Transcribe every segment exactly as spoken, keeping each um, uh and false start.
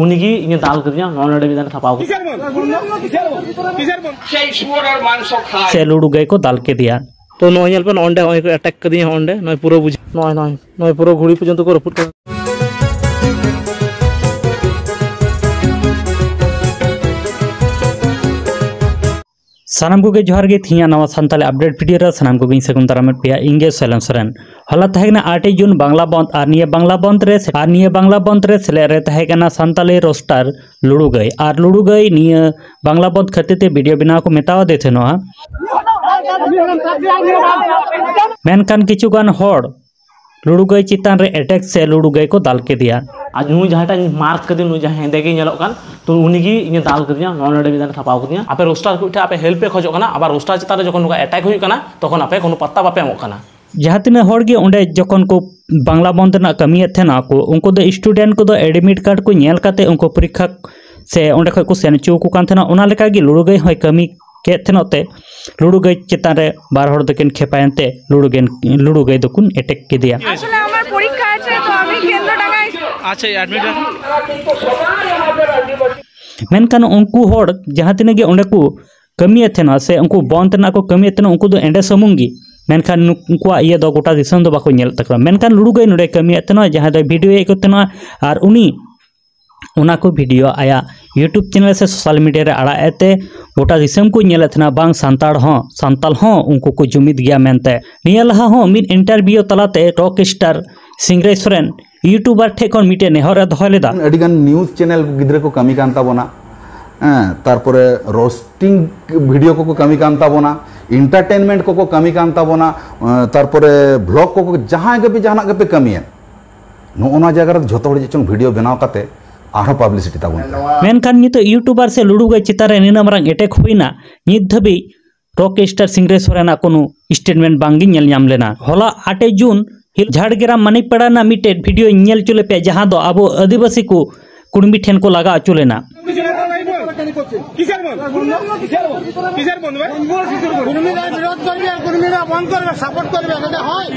ᱩᱱᱤᱜᱮ ᱤᱧᱮ ᱫᱟᱞ ᱠᱮᱫᱤᱧᱟ, ᱱᱚᱜᱼᱚᱭ ᱱᱚᱰᱮ ᱢᱤᱫ ᱫᱷᱟᱣ ᱴᱷᱟᱯᱟᱣ ᱠᱮᱫᱤᱧᱟ᱾ ᱥᱮ ᱞᱩᱰᱩ ᱜᱟᱹᱭ ᱠᱚ ᱫᱟᱞ ᱠᱮᱫᱮᱭᱟ᱾ ᱛᱚ ᱱᱚᱜᱼᱚᱭ ᱧᱮᱞ ᱯᱮ, ᱱᱚᱜᱼᱚᱭ ᱱᱚᱸᱰᱮ ᱦᱚᱸᱜᱼᱚᱭ ᱠᱚ ᱮᱴᱮᱠ ᱠᱟᱫᱤᱧᱟ, ᱦᱚᱸᱜᱼᱚᱭ ᱱᱚᱸᱰᱮ ᱱᱚᱜᱼᱚᱭ ᱯᱩᱨᱟᱹ ᱵᱩᱡᱷᱟᱹᱣ, ᱱᱚᱜᱼᱚᱭ, ᱱᱚᱜᱼᱚᱭ, ᱱᱚᱜᱼᱚᱭ ᱯᱩᱨᱟᱹ ᱜᱷᱩᱲᱤ ᱯᱚᱨᱡᱚᱱᱛᱚ ᱠᱚ ᱨᱟᱹᱯᱩᱫ ᱠᱟᱫᱟ᱾ ᱥᱟᱱᱟᱢ ᱠᱚᱜᱮ ᱡᱚᱦᱟᱨ ᱜᱮ᱾ ᱛᱮᱦᱮᱧᱟᱜ ᱱᱟᱣᱟ ᱥᱟᱱᱛᱟᱲᱤ ᱟᱯᱰᱮᱴ ᱵᱷᱤᱰᱤᱭᱳ ᱨᱮ ᱥᱟᱱᱟᱢ ᱠᱚᱜᱮᱧ ᱥᱟᱹᱜᱩᱱ ᱫᱟᱨᱟᱢᱮᱫ ᱯᱮᱭᱟ᱾ ᱤᱧ ᱜᱮ ᱥᱚᱭᱞᱚᱱ ᱥᱚᱨᱮᱱ᱾ ᱦᱚᱞᱟ ᱛᱟᱦᱮᱸ ᱠᱟᱱᱟ ᱟᱴᱮᱭ ᱡᱩᱱ ᱵᱟᱝᱞᱟ ᱵᱚᱱᱫ, ᱟᱨ ᱱᱤᱭᱟᱹ ᱵᱟᱝᱞᱟ ᱵᱚᱱᱫ ᱨᱮ, ᱟᱨ ᱱᱤᱭᱟᱹ ᱵᱟᱝᱞᱟ ᱵᱚᱱᱫ ᱨᱮ ᱥᱮᱞᱮᱫ ᱨᱮ ᱛᱟᱦᱮᱸ ᱠᱟᱱᱟ ᱥᱟᱱᱛᱟᱲᱤ ᱨᱳᱥᱴᱟᱨ ᱞᱩᱲᱩ ᱜᱟᱹᱭ᱾ ᱟᱨ ᱞᱩᱲᱩ ᱜᱟᱹᱭ ᱱᱤᱭᱟᱹ ᱵᱟᱝᱞᱟ ᱵᱚᱱᱫ ᱠᱷᱟᱹᱛᱤᱨ ᱛᱮ ᱵᱷᱤᱰᱤᱭᱳ ᱵᱮᱱᱟᱣ ᱠᱚ ᱢᱮᱛᱟᱣᱟᱫᱮ ᱛᱟᱦᱮᱱᱚᱜᱼᱟ᱾ ᱢᱮᱱᱠᱷᱟᱱ ᱠᱤᱪᱷᱩ ᱜᱟᱱ ᱦᱚᱲ ᱞᱩᱲᱩ ᱜᱟᱹᱭ ᱪᱮᱛᱟᱱ ᱨᱮ ᱮᱴᱮᱠ ᱥᱮ ᱞᱩᱲᱩ ᱜᱟᱹᱭ ᱠᱚ ᱫᱟᱞ ᱠᱮᱫᱮᱭᱟ᱾ ᱟᱨ ᱱᱩᱭ ᱡᱟᱦᱟᱸᱭᱴᱟᱜ ᱤᱧ ᱢᱟᱨᱠ ᱠᱟᱫᱮ, ᱱᱩᱭ ᱡᱟᱦᱟᱸᱭ ᱦᱮᱸᱫᱮ ᱜᱮ ᱧᱮᱞᱚᱜ ᱠᱟᱱ, ᱛᱚ ᱩᱱᱤᱜᱮ ᱤᱧᱮ ᱫᱟᱞ ᱠᱟᱫᱤᱧᱟ, ᱱᱚᱜᱼᱚ ᱱᱚᱰᱮ ᱢᱤᱫ ᱫᱷᱟᱣ ᱴᱷᱟᱯᱟᱣ ᱠᱟᱫᱤᱧᱟ᱾ ᱟᱯᱮ ᱨᱳᱥᱴᱟᱨ ᱠᱚ ᱴᱷᱮᱱ ᱟᱯᱮ ᱦᱮᱞᱯ ᱯᱮ ᱠᱷᱚᱡᱚᱜ ᱠᱟᱱᱟ, ᱟᱵᱟᱨ ᱨᱳᱥᱴᱟᱨ ᱪᱮᱛᱟᱱ ᱨᱮ ᱡᱚᱠᱷᱚᱱ ᱱᱚᱝᱠᱟ ᱮᱴᱮᱠ ᱦᱩᱭᱩᱜ ᱠᱟᱱᱟ, ᱛᱚᱠᱷᱚᱱ ᱟᱯᱮ ᱠᱳᱱᱳ ᱯᱟᱛᱛᱟ ᱵᱟᱯᱮ ᱮᱢᱚᱜ ᱠᱟᱱᱟ᱾ ᱡᱟᱦᱟᱸ ᱛᱤᱱᱟᱹᱜ ᱦᱚᱲ ᱜᱮ ᱚᱸᱰᱮ ᱡᱚᱠᱷᱚᱱ ᱠᱚ ᱵᱟᱝᱞᱟ ᱵᱚᱱᱫ ᱨᱮᱱᱟᱜ ᱠᱟᱹᱢᱤᱭᱮᱫ ᱛᱟᱦᱮᱱᱟ ᱠᱚ, ᱩᱱᱠᱩ ᱫᱚ ᱥᱴᱩᱰᱮᱱᱴ ᱠᱚᱫᱚ ᱮᱰᱢᱤᱴ ᱠᱟᱨᱰ ᱠᱚ ᱧᱮᱞ ᱠᱟᱛᱮ ᱩᱱᱠᱩ ᱯᱚᱨᱤᱠᱠᱷᱟ ᱥᱮ ᱚᱸᱰᱮ ᱠᱷᱚᱡ ᱠᱚ ᱥᱮᱱ ᱦᱚᱪᱚ ᱟᱠᱚ ᱠᱟᱱ ᱛᱟᱦᱮᱱᱟ᱾ ᱚᱱᱟ ᱞᱮᱠᱟᱜᱮ ᱞᱩᱲᱩ ᱜᱟᱹᱭ ᱦᱚᱸᱭ ᱠᱟᱹᱢᱤ ᱠᱮᱫ ᱛᱟᱦᱮᱱᱚᱜ ᱛᱮ ᱞᱩᱲᱩ ᱜᱟᱹᱭ ᱪᱮᱛᱟᱱ ᱨᱮ ᱵᱟᱨ ᱦᱚᱲ ᱫᱚᱠᱤᱱ ᱠᱷᱮᱯᱟᱭᱮᱱ ᱛᱮ ᱞᱩᱲᱩ ᱜᱟᱹᱭ, ᱞᱩᱲᱩ ᱜᱟᱹᱭ ᱫᱚᱠᱤᱱ ᱮᱴᱮᱠ ᱠᱮᱫᱮᱭᱟ᱾ আসলে আমার পরীক্ষা আছে, তো আমি কেন্দ্রডাঙ্গায় আচ্ছা, অ্যাডমিট। ᱢᱮᱱᱠᱷᱟᱱ ᱩᱱᱠᱩ ᱦᱚᱲ ᱡᱟᱦᱟᱸ ᱛᱤᱱᱟᱹᱜ ᱜᱮ ᱚᱸᱰᱮ ᱠᱚ ᱠᱟᱹᱢᱤᱭᱮᱫ ᱛᱟᱦᱮᱱᱟ ᱥᱮ ᱩᱱᱠᱩ ᱵᱚᱱᱫ ᱨᱮᱱᱟᱜ ᱠᱚ ᱠᱟᱹᱢᱤᱭᱮᱫ ᱛᱟᱦᱮᱱᱟ, ᱩᱱᱠᱩ ᱫᱚ ᱮᱸᱰᱮ ᱥᱩᱢᱩᱝ ᱜᱮ, ᱢᱮᱱᱠᱷᱟᱱ ᱱᱩᱠ-, ᱩᱱᱠᱩᱣᱟᱜ ᱤᱭᱟᱹ ᱫᱚ ᱜᱚᱴᱟ ᱫᱤᱥᱚᱢ ᱫᱚ ᱵᱟᱠᱚ ᱧᱮᱞᱮᱫ ᱛᱟᱠᱚᱣᱟ᱾ ᱢᱮᱱᱠᱷᱟᱱ ᱞᱩᱲᱩ ᱜᱟᱹᱭ ᱱᱚᱰᱮ ᱠᱟᱹᱢᱤᱭᱮᱫ ᱛᱟᱦᱮᱱᱟ, ᱡᱟᱦᱟᱸᱭ ᱫᱚ ᱵᱷᱤᱰᱤᱭᱳᱭᱮᱫ ᱠᱚ ᱛᱟᱦᱮᱱᱟ, ᱟᱨ ᱩᱱᱤ ᱚᱱᱟ ᱠᱚ ᱵᱷᱤᱰᱤᱭᱳ ᱟᱭᱟᱜ YouTube ᱪᱮᱱᱮᱞ ᱥᱮ ᱥᱳᱥᱟᱞ ᱢᱤᱰᱤᱭᱟ ᱨᱮ ᱟᱲᱟᱜ ᱮᱫ ᱛᱮ ᱜᱚᱴᱟ ᱫᱤᱥᱚᱢ ᱠᱚ ᱧᱮᱞᱮᱫ ᱛᱟᱦᱮᱱᱟ, ᱵᱟᱝ ᱥᱟᱱᱛᱟᱲ ᱦᱚᱸ, ᱥᱟᱱᱛᱟᱲ ᱦᱚᱸ ᱩᱱᱠᱩ ᱠᱚ ᱡᱩᱢᱤᱫ ᱜᱮᱭᱟ ᱢᱮᱱᱛᱮ᱾ ᱱᱤᱭᱟᱹ ᱞᱟᱦᱟ ᱦᱚᱸ ᱢᱤᱫ ᱤᱱᱴᱟᱨᱵᱷᱤᱭᱩ ᱛᱟᱞᱟᱛᱮ ᱨᱚᱠ ᱥᱴᱟᱨ ᱥᱤᱝᱨᱟᱹᱭ ᱥᱚᱨᱮᱱ ᱤᱭᱩᱴᱩᱵᱟᱨ ᱴᱷᱮᱡ ᱠᱷᱚᱱ ᱢᱤᱫᱴᱮᱱ ᱱᱮᱦᱚᱨ ᱮ ᱫᱚᱦᱚ ᱞᱮᱫᱟ᱾ ᱟᱹᱰᱤᱜᱟᱱ ᱱᱤᱭᱩᱡᱽ ᱪᱮᱱᱮᱞ ᱜᱤᱫᱽᱨᱟᱹ ᱠᱚ ᱠᱟᱹᱢᱤ ᱠᱟᱱ ᱛᱟᱵᱚᱱᱟ, ᱦᱮᱸ, ᱛᱟᱨᱯᱚᱨᱮ ᱨᱳᱥᱴᱤᱝ ᱵᱷᱤᱰᱤᱭᱳ ᱠᱚᱠᱚ ᱠᱟᱹᱢᱤ ᱠᱟᱱ ᱛᱟᱵᱚᱱᱟ, ᱮᱱᱴᱟᱨᱴᱮᱱᱢᱮᱱᱴ ᱠᱚᱠᱚ ᱠᱟᱹᱢᱤ ᱠᱟᱱ ᱛᱟᱵᱚᱱᱟ, ᱮᱸ, ᱛᱟᱨᱯᱚᱨᱮ ᱵᱷᱞᱚᱜ ᱠᱚᱠᱚ, ᱡᱟᱦᱟᱸᱭ ᱜᱮᱯᱮ ᱡᱟᱦᱟᱱᱟᱜ ᱜᱮᱯᱮ ᱠᱟᱹᱢᱤᱭᱮᱫ, ᱱᱚᱜᱼᱚ ᱱᱚᱣᱟ ᱡᱟᱭᱜᱟ ᱨᱮ ᱡᱷᱚᱛᱚ ᱦᱚᱲ ᱪᱮᱫ ᱪᱚᱝ ᱵᱷᱤᱰᱤᱭᱳ ᱵᱮᱱᱟᱣ ᱠᱟᱛᱮ ᱟᱨᱦᱚᱸ ᱯᱟᱵᱽᱞᱤᱥᱤᱴᱤ ᱛᱟᱵᱚᱱ ᱯᱮ᱾ ᱢᱮᱱᱠᱷᱟᱱ ᱱᱤᱛᱚᱜ ᱤᱭᱩᱴᱩᱵᱟᱨ ᱥᱮ ᱞᱩᱲᱩ ᱜᱟᱹᱭ ᱪᱮᱛᱟᱱ ᱨᱮ ᱱᱤᱱᱟᱹᱜ ᱢᱟᱨᱟᱝ ᱮᱴᱮᱠ ᱦᱩᱭᱱᱟ, ᱱᱤᱛ ᱫᱷᱟᱹᱵᱤᱡ ᱨᱚᱠ ᱥᱴᱟᱨ ᱥᱤᱝᱨᱟᱹᱭ ᱥᱚᱨᱮᱱᱟᱜ ᱠᱳᱱᱳ ᱥᱴᱮᱴᱢᱮᱱᱴ ᱵᱟᱝ ᱜᱮ ᱧᱮᱞ ᱧᱟᱢ ᱞᱮᱱᱟ᱾ ᱦᱚᱞᱟ ᱟᱴᱮᱭ ᱡᱩᱱ ᱦᱤᱞ-, ᱡᱷᱟᱲᱜᱨᱟᱢ ᱢᱟᱱᱤᱠᱯᱟᱲᱟ ᱨᱮᱱᱟᱜ ᱢᱤᱫᱴᱮᱡ ᱵᱷᱤᱰᱤᱭᱳᱧ ᱧᱮᱞ ᱦᱚᱪᱚ ᱞᱮᱫ ᱯᱮᱭᱟ, ᱡᱟᱦᱟᱸ ᱫᱚ ᱟᱵᱚ ᱟᱹᱫᱤᱵᱟᱹᱥᱤ ᱠᱚ ᱠᱩᱲᱢᱤ ᱴᱷᱮᱱ ᱠᱚ ᱞᱟᱜᱟ ᱦᱚᱪᱚ ᱞᱮᱱᱟ᱾ কিসের বন্ধ? কিসের বন্ধ? কিসের বন্ধ ভাই? কুর্মীরা বিরোধ করবে আর কুর্মীরা বন্ধ করবে, সাপোর্ট করবে, এটা হয়?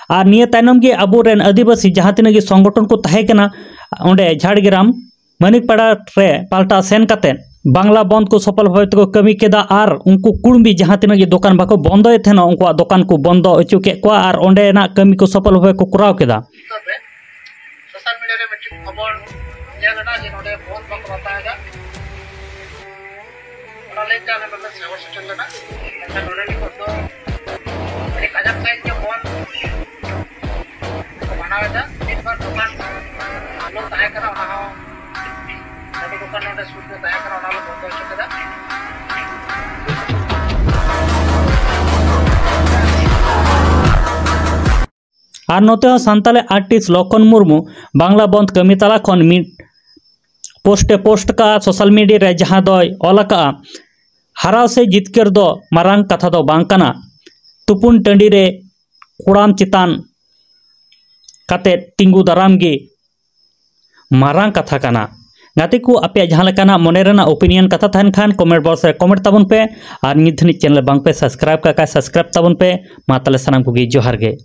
আর ᱱᱤᱭᱟᱹ ᱛᱟᱭᱱᱚᱢ ᱜᱮ ᱟᱵᱚᱨᱮᱱ ᱟᱹᱫᱤᱵᱟᱹᱥᱤ ᱡᱟᱦᱟᱸ ᱛᱤᱱᱟᱹᱜ ᱜᱮ ᱥᱚᱝᱜᱚᱴᱷᱚᱱ ᱠᱚ ᱛᱟᱦᱮᱸ ᱠᱟᱱᱟ, ᱚᱸᱰᱮ ᱡᱷᱟᱲᱜᱨᱟᱢ ᱢᱟᱹᱱᱤᱠᱯᱟᱲᱟ ᱨᱮ ᱯᱟᱞᱴᱟ ᱥᱮᱱ ᱠᱟᱛᱮ ᱵᱟᱝᱞᱟ ᱵᱚᱱᱫ ᱠᱚ ᱥᱚᱯᱷᱚᱞ ᱵᱷᱟᱵᱮ ᱛᱮᱠᱚ ᱠᱟᱹᱢᱤ ᱠᱮᱫᱟ ᱟᱨ ᱩᱱᱠᱩ ᱠᱩᱲᱢᱤ ᱡᱟᱦᱟᱸ ᱛᱤᱱᱟᱹᱜ ᱜᱮ ᱫᱚᱠᱟᱱ ᱵᱟᱠᱚ ᱵᱚᱱᱫᱚᱭᱮᱫ ᱛᱟᱦᱮᱱᱟ, ᱩᱱᱠᱩᱣᱟᱜ ᱫᱚᱠᱟᱱ ᱠᱚ ᱵᱚᱱᱫᱚ ᱦᱚᱪᱚ ᱠᱮᱫ ᱠᱚᱣᱟ ᱟᱨ ᱚᱸᱰᱮᱱᱟᱜ ᱠᱟᱹᱢᱤ ᱠᱚ ᱥᱚᱯᱷᱚᱞ ᱵᱷᱟᱵᱮ ᱠᱚ ᱠᱚᱨᱟᱣ ᱠᱮᱫᱟ᱾ ᱥᱳᱥᱟᱞ ᱢᱤᱰᱤᱭᱟ ᱨᱮ ᱢᱤᱫᱴᱤᱡ ᱠᱷᱚᱵᱚᱨ ᱧᱮᱞ ᱮᱱᱟ ᱡᱮ ᱱᱚᱰᱮ ᱵᱚᱱᱫ ᱵᱟᱠᱚ ᱵᱟᱛᱟᱣ ᱮᱫᱟ᱾ ᱚᱱᱟ ᱞᱟᱹᱭᱛᱮ ᱟᱞᱮ ᱱᱚᱰᱮ ᱥᱮᱵᱚ ᱥᱮᱴᱮᱨ ᱞᱮᱱᱟ᱾ ᱢᱮᱱᱠᱷᱟᱱ ᱱᱚᱰᱮ ᱱᱤᱛᱚᱜ ᱫᱚ ᱟᱹᱰᱤ ᱠᱟᱡᱟᱠ ᱥᱟᱺᱦᱤᱡ ᱜᱮ ᱵᱚᱱᱫ ᱠᱚ ᱢᱟᱱᱟᱣ ᱮᱫᱟ᱾ ᱢᱤᱫ ᱵᱟᱨ ᱫᱚᱠᱟᱱ ᱟᱞᱚ ᱛᱟᱦᱮᱸ ᱠᱟᱱᱟ, ᱚᱱᱟ ᱦᱚᱸ ᱟᱹᱰᱤ ᱫᱚᱠᱟᱱ ᱱᱚᱰᱮ ᱥᱩᱨ ᱨᱮ ᱛᱟᱦᱮᱸ ᱠᱟᱱᱟ, ᱚᱱᱟ ᱞᱮ ᱵᱚᱱᱫᱚ ᱦᱚᱪᱚ ᱠᱮᱫᱟ᱾ ᱟᱨ ᱱᱚᱛᱮ ᱦᱚᱸ ᱥᱟᱱᱛᱟᱲᱤ ᱟᱨᱴᱤᱥᱴ ᱞᱚᱠᱷᱚᱱ ᱢᱩᱨᱢᱩ ᱵᱟᱝᱞᱟ ᱵᱚᱱᱫ ᱠᱟᱹᱢᱤ ᱛᱟᱞᱟ ᱠᱷᱚᱱ ᱢᱤᱫ ᱯᱳᱥᱴ ᱮ ᱯᱳᱥᱴ ᱠᱟᱜᱼᱟ ᱥᱳᱥᱟᱞ ᱢᱤᱰᱤᱭᱟ ᱨᱮ, ᱡᱟᱦᱟᱸ ᱫᱚᱭ ᱚᱞ ᱟᱠᱟᱜᱼᱟ, "ᱦᱟᱨᱟᱣ ᱥᱮ ᱡᱤᱛᱠᱟᱹᱨ ᱫᱚ ᱢᱟᱨᱟᱝ ᱠᱟᱛᱷᱟ ᱫᱚ ᱵᱟᱝ ᱠᱟᱱᱟ, ᱛᱩᱯᱩᱱ ᱴᱟᱺᱰᱤ ᱨᱮ ᱠᱚᱲᱟᱢ ᱪᱮᱛᱟᱱ ᱠᱟᱛᱮ ᱛᱤᱸᱜᱩ ᱫᱟᱨᱟᱢ ᱜᱮ ᱢᱟᱨᱟᱝ ᱠᱟᱛᱷᱟ ᱠᱟᱱᱟ᱾" ᱜᱟᱛᱮ ᱠᱚ, ᱟᱯᱮᱭᱟᱜ ᱡᱟᱦᱟᱸ ᱞᱮᱠᱟᱱᱟᱜ ᱢᱚᱱᱮ ᱨᱮᱱᱟᱜ ᱳᱯᱤᱱᱤᱭᱚᱱ ᱠᱟᱛᱷᱟ ᱛᱟᱦᱮᱱ ᱠᱷᱟᱱ ᱠᱚᱢᱮᱱᱴ ᱵᱚᱠᱥ ᱨᱮ ᱠᱚᱢᱮᱱᱴ ᱛᱟᱵᱚᱱ ᱯᱮ, ᱟᱨ ᱱᱤᱛ ᱫᱷᱟᱹᱵᱤᱡ ᱪᱮᱱᱮᱞ ᱵᱟᱝ ᱯᱮ ᱥᱟᱵᱥᱠᱨᱟᱭᱤᱵ ᱠᱟᱜ ᱠᱷᱟᱱ ᱥᱟᱵᱥᱠᱨᱟᱭᱤᱵ ᱛᱟᱵᱚᱱ ᱯᱮ᱾ ᱢᱟ ᱛᱟᱦᱞᱮ ᱥᱟᱱᱟᱢ ᱠᱚᱜᱮ ᱡᱚᱦᱟᱨ ᱜᱮ᱾